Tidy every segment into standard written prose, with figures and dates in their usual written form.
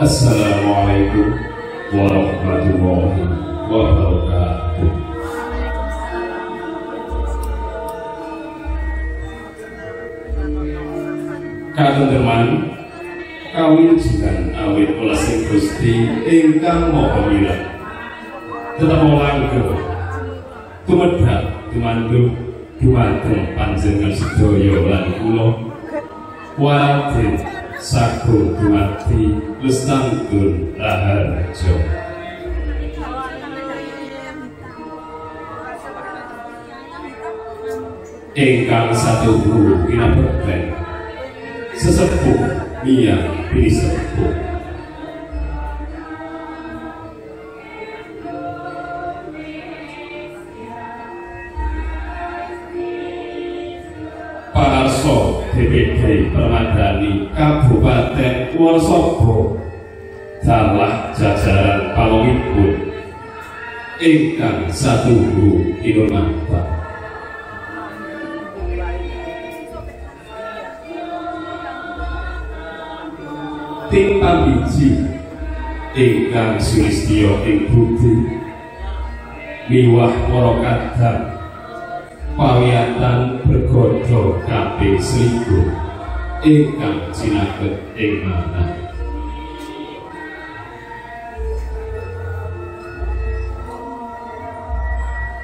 Assalamualaikum warahmatullahi wabarakatuh. Katenteman kawilujengan awit welesing Gusti ingkang Maha Mirah. Tetep langgeng tumedhak tumanduk dumateng panjenengan sedaya lan kula waradin sagung dumadi lestantun raharja. Ingkang satuhu kinabekten sesepuh miyang pinisepuh. Pangarsa DPD Permadani Kabupaten Wonosobo dalah jajaran pawongipun ingkang satuhu kinurmatan. Tim pambiji ingkang sulistya ing budi miwah para kadang pawiyatan bergodo kaping selikur ingkang cinaket ing manah.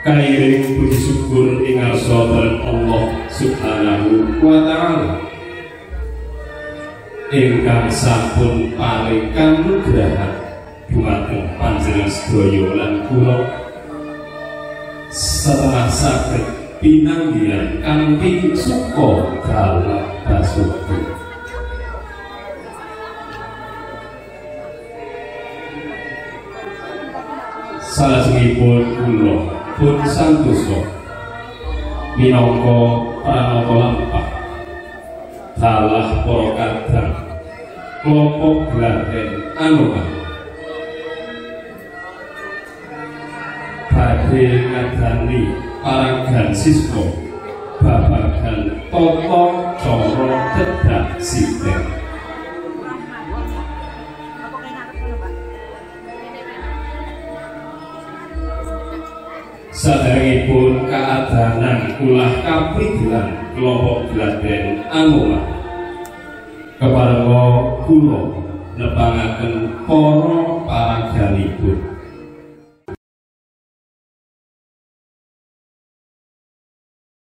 Kairing puji syukur ing ngarsa dalem Allah Subhanahu wa ta'ala ingkang sampun paring kanugrahan dumateng panjenengan sedaya lan kula setelah saged pinanggihan kanthi suka dalah basuki. Salajengipun kula pun santosa minangka pranata lampah dalah para kadang kelompok Gladen Anoman badhe ngadani paragan siswa babagan tata cara tedak sinden. Saderengipun kaadanan ulah kaprigelan kelompok Gladen Anoman keparenga kula nepangaken para paraganipun.